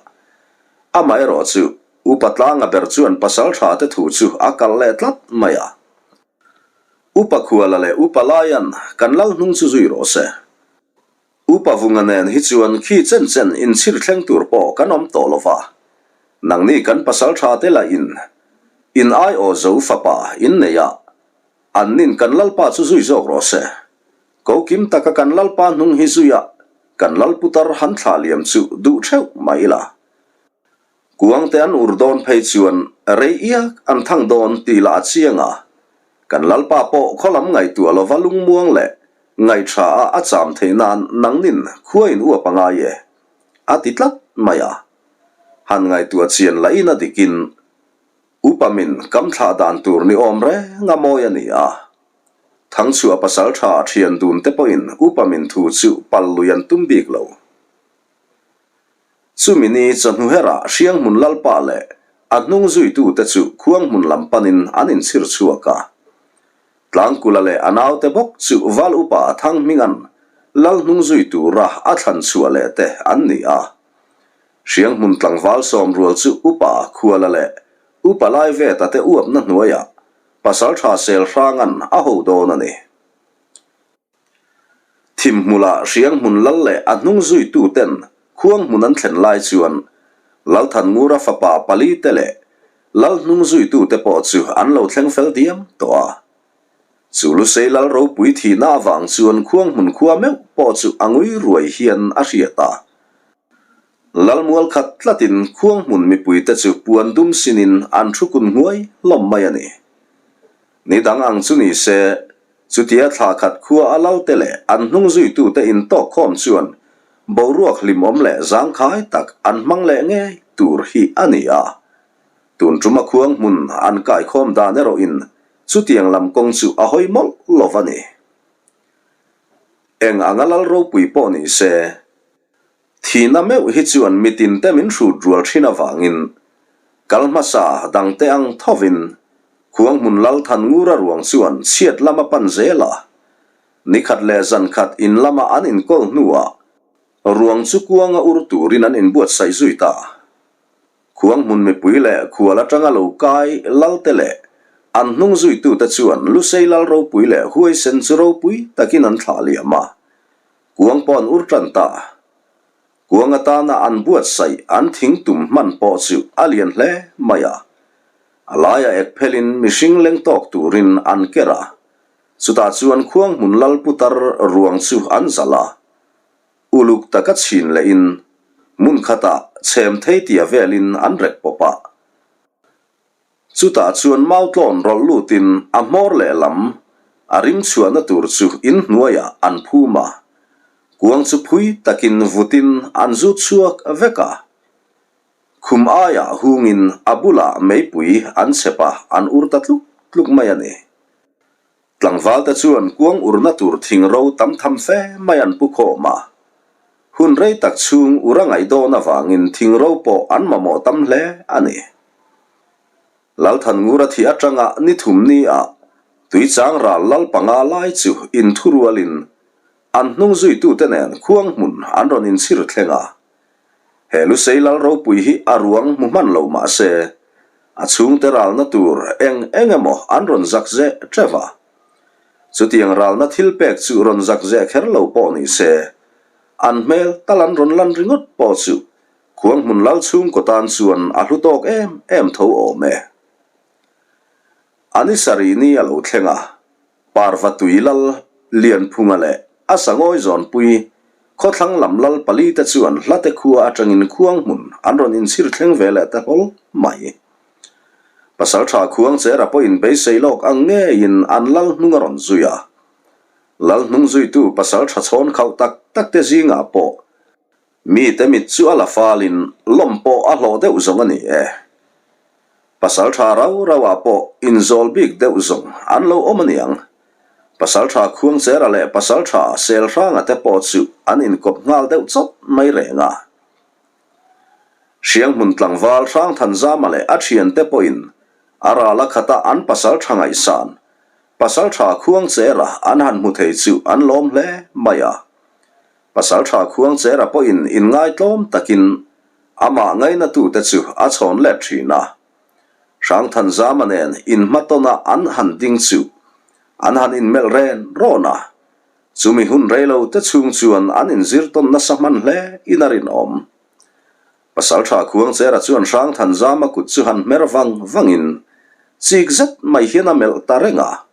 amaherawhchu Upa Tlanga ber chuan pasal tha te thu chu a kal leh tlat mai a. Upa Khuala leh Upa Laian kan lal hnung chu zui rawh se. Upa Vunga nen hi chuan khi chen chen inchhir thleng tur pawh kan awm tawh lo va. Nangni kan pasal tha te lah in in aiawh zo fapa in nei a, an nin kan lalpa chu zui zawk rawh se. Ko kim taka kan lalpa hnung hi zui a, kan lal putar han thlah liam chu duh theuh mai ila. Kuangte an ur dawn phei chuan rei iak an thang dawn tih lah a chiang a, kan Lalpa pawh khaw lam ngaihtuah lova lungmuang leh ngaihṭha a a cham theih nan nangnin khua in uap a ngai e, a ti tlat mai a. Han ngaihtuah chian lahin a dikin upa min kam thlah dan tur ni awm reng a mawi a ni a. Thangchhuah pasalṭha ṭhian dun te pawhin upa min thu chu pal lui an tum bik lo. Chumi ni chawhnu herah Hrianghmun Lalpa leh a hnung zuitute chu Khuanghmun lam panin an inchhir chhuak a. Tlangkula leh a naute bawk chu Val Upa Thanghminga'n Lal hnung zui tura a thlan chhuah leh te an ni a. Hrianghmun tlangval sawm rual chu Upa Khuala leh Upa Laiveta te uapna hnuaiah Pasaltha Selhranga'n a ho dawn a ni. Thimhmula Hrianghmun lal leh a hnung zuituten Khuanghmun an thlen lai chuan Lalthanngura fapa pali te leh lal hnung zuitute pawh chu an lo thleng fel diam tawh a. Chu Lusei lal ropui thihna avang chuan Khuanghmun khua meuh pawh chu a ngui ruai hian a hriat a. Lalmual khat tlatin Khuanghmun mipuite chu puan dum sinin an thu kun nghuai hlawm mai a ni. Ni dang ang chu ni se, Chutia thla khat khua a lalte leh an hnung zuitute intawk khawm chuan boruak hlimawm leh zangkhai tak an hmang leh ngei tur hi a ni a. Tun tuma khuang hmun an kaikhawm dan erawhin chutiang lam kawng chu a hawi mawlh lo va ni. Eng anga lal ropui pawh ni se, Thihna meuh hi chuan mitinte min hrut rual thin avangin kal hmasa dangte ang thovin Khuanghmun Lal Thanngura ruang chuan chhiat lama pan zel a, nikhat leh zankhat in lama an inkawl hnuah ruang chu kuanga ur turin an inbuatsaih zui ta. Khuanghmun mipui leh khual atanga lo kai Lalte leh an hnung zuitute chuan Lusei Lal ropui leh huaisen chu ropui takin an thlah liam a, Kuang pawh an ur tan ta. Kuang atana an buatsaih an thing tum hman pawh chu a lian hle mai a. A laia ek phelin mihring leng tawk turin an ker a, chutah chuan khuang hmun lal putar ruang chu an zalh a. Uluk taka chhin lehin hmun khatah chhem thei tia velin an rek pawp a. Chutah chuan mautlawn rawlh lutin a hmawr lehlam a rim chhuahna tur chu in hnuaiah an phum a, kuang chu phui takin vutin an zut chhuak vek a. Khum aiah hungin a bulah meipui an chhep a, an ur ta tluk tluk mai a ni. Tlangvalte chuan kuang urna tur thing ro tam tham fe mai an pu khawm a. Hun rei tak chhung ur a ngaih dawn avangin thing ro pawh an mamawh tam hle a ni. Lalthanngura thih atanga ni thum ni ah Tuichang ral lal panga lai chu inthurualin an hnung zuitute nen khuang hmun an rawn inchhir thleng a. He Lusei lal ropui hi a ruang hmu hman lo mah se, a chhungte ralna tur eng eng emaw an rawn zak zeh teuh a. Chutiang ralna thil pek chu rawn zak zeh kher lo pawh ni se, an hmel tal an rawn lan ringawt pawh chu khuang hmun lal chhungkaw tan chuan a hlu tawk em em tho awm e. A ni sarih ni a lo thleng a. Parva tui lal Lianphunga leh a sangawi zawnpui khawthlang lam lal pali te chuan hlate khua atangin khuang hmun an rawn inchhir thleng ve leh ta hlawl mai. Pasaltha khuang chera pawhin beisei lawk ang ngeiin an lal hnung a rawn zui a. Lal hnung zuitu pasaltha chhawn khauh tak tak te zingah pawh mite mit chu a la falin lawm pawh a hlawh deuh zawng a ni e. Pasaltha rau rauah pawh inzawl bik deuh zawng an lo awm a niang. Pasaltha Khuangchera leh Pasaltha Selhranga te pawh chu an inkawp nghal deuh chawt mai reng a. Hrianghmun tlangval Hrangthanzama leh a thiante pawhin a ral a khata an pasaltha ngaihsan Pasaltha Khuangchera an han hmu thei chu an lawm hle mai a. Pasaltha Khuangchera pawhin inngaitlawm takin Amah ngainatute chu a chhawn let thin a. Hrangthanzama nen inhmatawna an han ding chu an han inmelh ren rawn a. Chumi hun reilo te chhung chuan an inzir tawn nasa hman hle in a rinawm. Pasaltha Khuangchera chuan Hrangthanzama kut chu han hmer vang vangin chik zet mai hian a melh ta reng a.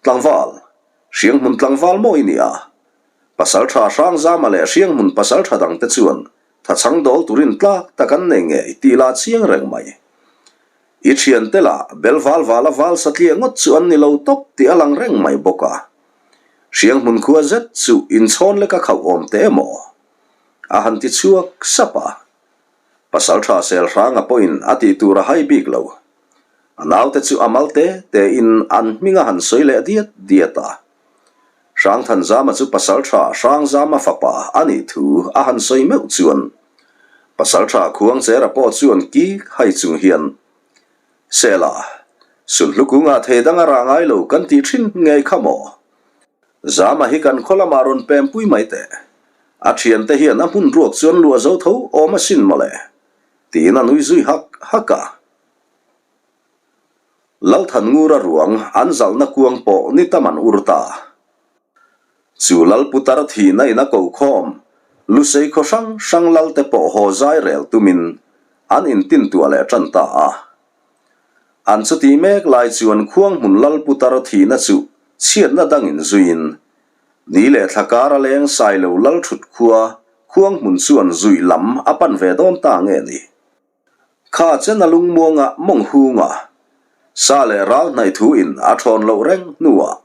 Tlangval, Hrianghmun tlangval maw i nia? Pasaltha Hrangzama leh Hrianghmun pasaltha dangte chuan Thachhang dawl turin tlak tak an nei ngei tih lah chiang reng mai. I thiante lah bel val vala val satliah ngawt chu an ni lo tawp tih a lang reng mai bawk a. Hrianghmun khua zet chu inchhawn leka khauh awm teh emaw? A han ti chhuak sap a. Pasaltha Selhranga pawhin a tih tur a hai bik lo. A naute chu a mal te tein an hming a han sawi leh diat diat a. Hrangthanzama chu Pasaltha Hrangzama fapa a nih thu a han sawi meuh chuan Pasaltha Khuangchera pawh chuan kik hai chung hian, Sela, sulhlu kungah thei dang a rah ngai lo kan tih thin ngei kha maw? Zama hi kan khaw lamah rawn pempui mai teh. A thiante hian a hmun ruak chuan luah zo tho awm asin mawle, tiin a nui zui hak hak a. Lalthanngura ruang an zalhna kuang pawh ni tam an ur ta. Chu Lal putar thihna in a ko khawm, Lusei khaw hrang hrang Lal te pawh haw zai rel tumin an intintuah leh tan ta a. An chutih mek lai chuan khuang hmun Lal putar thihna chu chhiatna dangin zuiin ni leh thla kar a leng Sailo Lal thut khua khuang hmun chuan zuih lam a pan ve dawn ta nge ni. Kha chen a lungmuanga mawng hunga sa leh ral hnaih thu in a thawn loh reng hnuah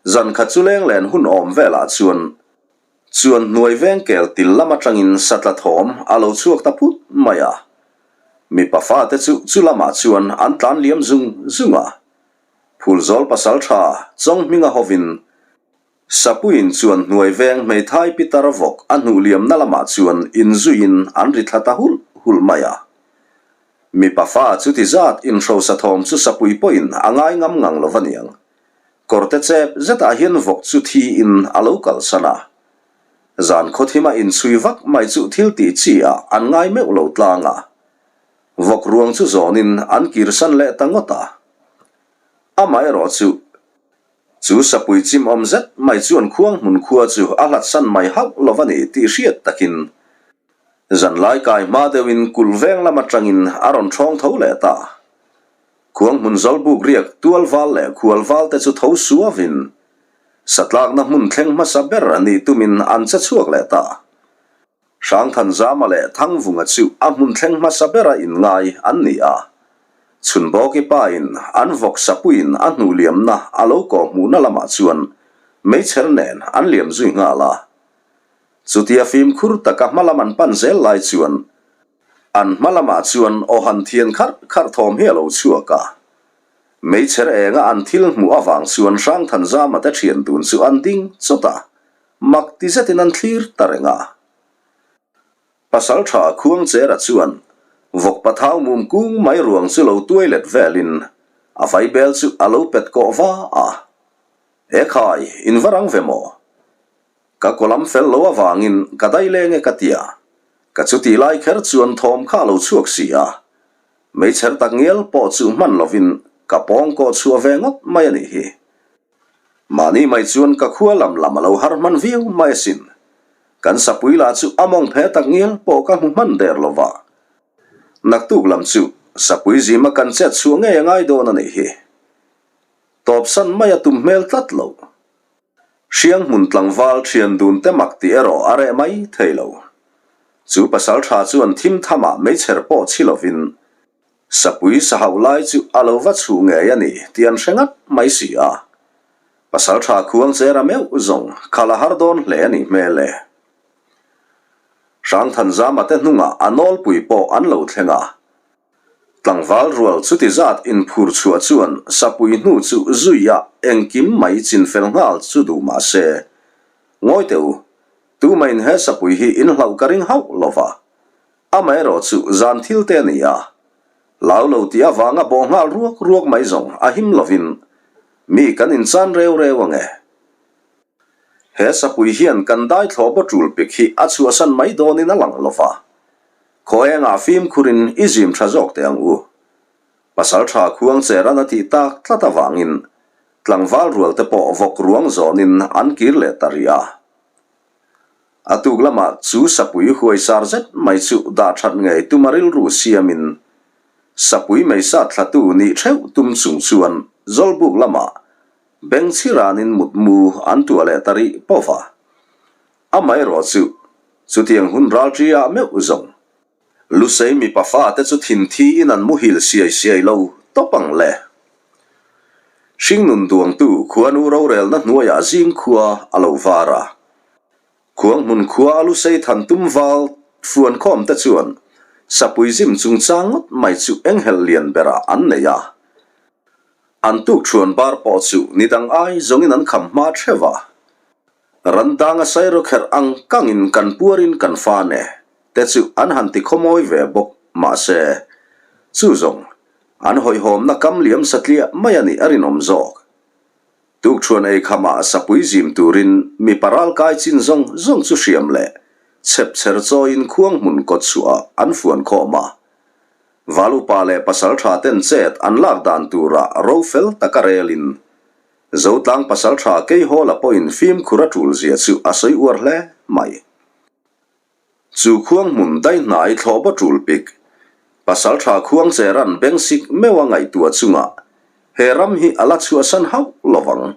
zan khat chu leng len hun awm velah chuan chuan hnuai veng kel til lam atangin satla thawm a lo chhuak ta phut mai a. Mipa fate chu chu lamah chuan an tlan liam zung zung a. Phulzawl pasaltha Chawnghminga hovin Sapuiin chuan hnuai veng hmeithai pitar vawk a hnuh liamna lamah chuan inzuiin an ri thla ta hulh hulh mai a. Mipa fa chuti zat inhrosa thawm chu sapui pawhin a ngai ngam ngang lo va niang. Kawrte chep zetah hian vawk chu thiin a lo kalsan a. Zan khawthima inchhui vak mai chu thil tih chi ah an ngai meuh lo tlang a. Vawk ruang chu zawnin an kirsan leh ta ngawt a. Amaherawh chu Chu sapui chim awm zet mai chuan khuang hmun khua chu a hlatsan mai hauh lo a ni tih hriat takin zanlai kai hma deuhin kulh veng lam atangin a rawn thawng tho leh ta. Khuang hmun zawlbuk riak tual val leh khual val te chu tho suavin satlakna hmun thleng hmasa ber a nih tumin an che chhuak leh ta. Hrangthanzama leh Thangvunga chu a hmun thleng hmasa bera inngai an ni a. Chhunbawki pa in an vawk sapuiin a hnuh liamna a lo kawh hmuhna lamah chuan meichher nen an liam zui nghal a. Chutia fimkhur taka hma lam an pan zel lai chuan An hma lamah chuan aw han thian kharh kharh thawm hi a lo chhuak a. Meichher enga an thil hmuh avang chuan Hrangthanzama te thian dun chu an ding chawt a, mak ti zetin an thlir ta reng a. Pasaltha Khuangchera chuan vawk pathau mum kung mai ruang chu lo tuai let velin a vaibel chu a lo pet kawh va a. Ekhai, in va rang ve maw? Ka kawlam fel lo avangin ka dai leng e ka tia. Ka chuti lai kher chuan thawm kha a lo chhuak si a. Meichher tak ngial pawh chu hman lovin ka pawng kawh chhuah ve ngawt mai a nih hi. Mahni mai chuan ka khua lam lam a lo har hman viau mai asin. Kan sapui lah chu a mawng phe tak ngial pawh ka hmu hman der lo va. Naktuk lam chu sapui zima kan chet chhuah ngei a ngai dawn a nih hi. Tawpsan mai a tum hmel tlat lo. Hriang hmun tlangval thian dun te mak tih erawh a reh mai thei lo. Chu pasal tha chuan thim thamah meichher pawh chhi lovin sapui sa hauh lai chu a lo va chhuh ngei a ni tih an hre ngat mai si a. Pasal tha khuang chera meuh zawng khalh a har dawn hle a nih hmel e. Hrangthanzama te hnungah a nawlpui pawh an lo thleng a. Tlangval rual chuti zat inphur chhuah chuan sapui hnu chu zui a engkim mai chinfel nghal chu duh mah se. Ngawi teh u, tumahin he sapui hi in hlauh ka ring hauh lo va. Amaherawh chu zan thil te a ni a. Hlau lo tih avanga bawh nghal ruak ruak mai zawng a him lovin mi kan inchan reu reu ang e. He sapui hian kan dai thlawh baw tul pik hi a chhuahsan mai dawnin a lang lo va. Khaw engah fimkhurin i zim tha zawk teh ang u. Pasal tha khuang cheran a tih tak tlat avangin tlangval rual te pawh vawk ruang zawnin an kir leh ta rih a. A tuk lamah chu sapui huaisar zet mai chu dah that ngei tuma rilru siamin sapui meisat thlatu nih theuh tum chung chuan Zawlbuk lamah Bengchhi ranin mutmu an tuah leh ta rih pawh va. Amaherawh chu, chutiang hun ralṭi ah meuh zawng. Lusei mipa fate chu thinthi in an muhil siai siai lo tawp ang le. Hringnun duangtu khuanu rorelna hnuaiah zing khua a lo var a. Khuang hmun khua a Lusei than tum val fuankhawm te chuan sapui zim chungchang ngawt mai chu enghelh lian berah an nei a. An tuk thuan bar pawh chu ni dang ai zawngin an kham hma theuh a. Ran danga sairawkherh ang kangin kan puarin kan fan e te chu an han ti khawmawi ve bawk mahse, chu zawng an hawihhawmna kam liam satliah mai a nih a rinawm zawk. Tuk thuan ei khamah sapui zim turin mipa ralkai chin zawng zawng chu hriam leh chhepchher chawiin khuang hmun kawt chhuah an fuan khawm a. Valupa leh pasaltha ten chet an lak dan turah ro fel taka relin Zotlang pasaltha Keihawla pawhin fimkhur a tul zia chu a sawi uar hle mai. Chu khuang hmun daihnai thlawhbaw tul pik, pasaltha khuang cheran bengsik meuha ngaihtuah chungah he ram hi a la chhuahsan hauh lo vang.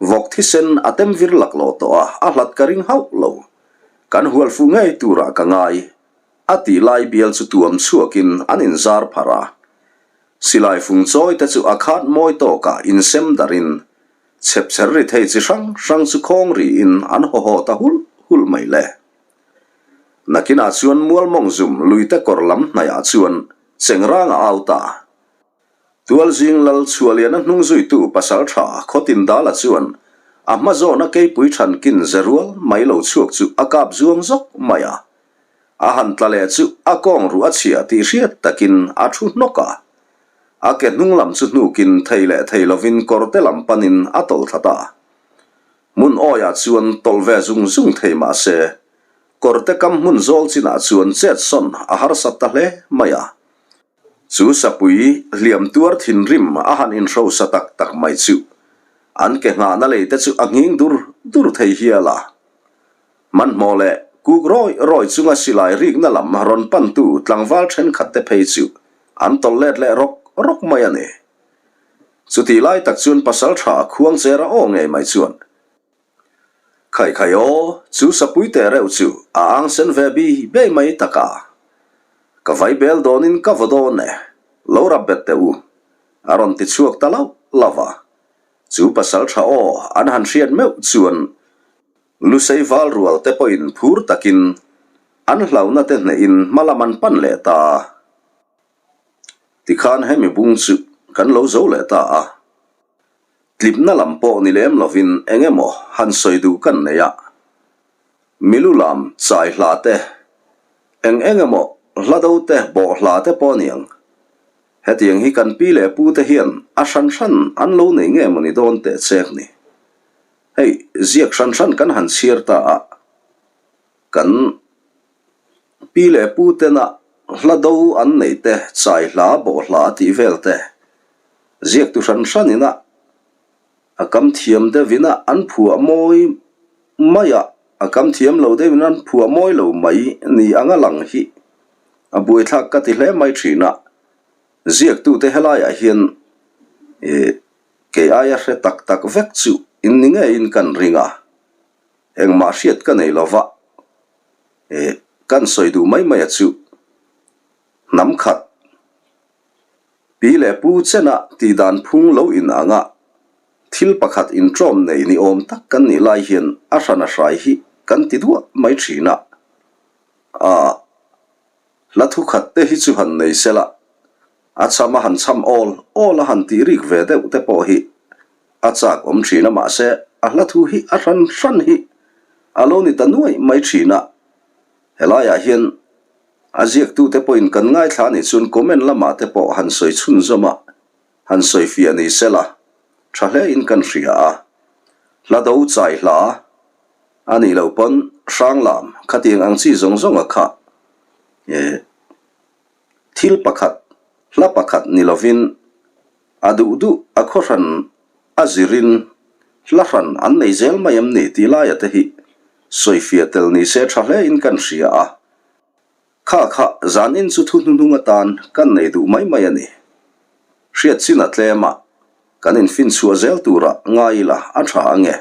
Vawk thisen a tem vir laklawh tawh a, a hlat ka ring hauh lo. Kan hual fuh ngei turah ka ngai. A tih lai bial chu tuam chhuakin an inzar pharh a. Silai fung chawi te chu a khat mawi tawkah insem darhin chhepchher ri thei chi hrang hrang chu khawng riin an haw haw ta hulh hulh mai le. Nakinah chuan mualmawng zum luite kawr lam hnaihah chuan chengrang a au ta. Tualzing Lal Chhuahliana hnung zuitu pasal tha Khawtin Dala chuan a hma zawna keipui thankin ze rual mai lo chhuak chu a kap zuang zawk mai a. A han tla leh chu a kawng ruh a chhia tih hriat takin a thu hnawk a. A ke hnung lam chu hnukin thei leh thei lovin kawrte lam panin a tawlh thla ta. Hmun awiah chuan tawlh ve zung zung thei mah se, kawrte kam hmun zawl chinah chuan chet sawn a harsat ta hle mai a. Chu sapui hliam tuar thinrim a han inhrosa tak tak mai chu an ke nghahna lei te chu a nghing dur dur thei hial a. Hmanhmawh leh kuk rawi rawi chunga silai rikna lam rawn pantu tlangval thenkhat te phei chu an tawlh let leh rawk rawk mai a ni. Chutih lai tak chuan pasalṭha Khuangchera aw ngei mai chuan, Khai khai aw, chu sapui teh reuh chu a ang sen ve bi bei mai tak a. Ka vai bel dawnin ka vaw dawn e, lo rap bet teh u, a rawn ti chhuak ta lauh lauh a. Chu pasalṭha aw an han hriat meuh chuan Lusei val rual te pawhin phur takin an hlauhna te hnehin hma lam an pan leh ta. Tikhan hemi bung chu kan lo zo leh ta a. Tlipna lam pawh ni lem lovin eng emaw han sawi duh kan nei a, milu lam chai hla te, eng eng emaw hla do te bawh hla te pawh a niang. Hetiang hi kan pi leh pu te hian a hran hran an lo nei nge maw ni dawn teh chek ni. Hei ziak hran hran kan han chhiar ta a, kan pi leh pu tena hla do an neih te, chai hla bawh hla tih vel te, Ziaktu hran hran ina a kam thiam deuh ina an phuah mawi mai a, a kam thiam lo deuh in an phuah mawi lo mai ni anga lang hi a buaithlak ka ti hle mai thin a. Ziaktute helaiah hian ih kei aia hre tak tak vek chu in ni ngeiin kan ring a, engmah hriat ka nei lova ih kan sawi duh mai mai a chu hnam khat Pi leh pu chena tih dan phung lo in anga thil pakhat inṭawm nei ni awm tak kan nih lai hian a hran a hrai hi kan ti duah mai thin a. Aa, hla thu khat te hi chu han nei sela, a cham a han cham awl awl a han tih rik ve deuh te pawh hi a chak awm thin a mahse a hla thu hi a hran hran hi a lo ni ta nuai mai thin a. Helaiah hian A ziaktute pawhin kan ngaithla anih chuan comment lamah te pawh han sawi chhunzawm a, han sawi fiah ni se la, tha hlein kan hria a. Hla do chai hla a nih loh pawn hranglam khatiang ang chi zawng zawng a kha e thil pakhat, hla pakhat ni lovin a duh duh a khawhran a zirin hla hran an nei zel mai em ni tih laia te hi sawi fiah tel ni se tha hlein kan hria a. Kha kha zanin chu thu hnuhnung atan kan nei duh mai mai a ni. Hriat chin a tlem a, kan infinchhuah zel tura ngai ila a tha ange.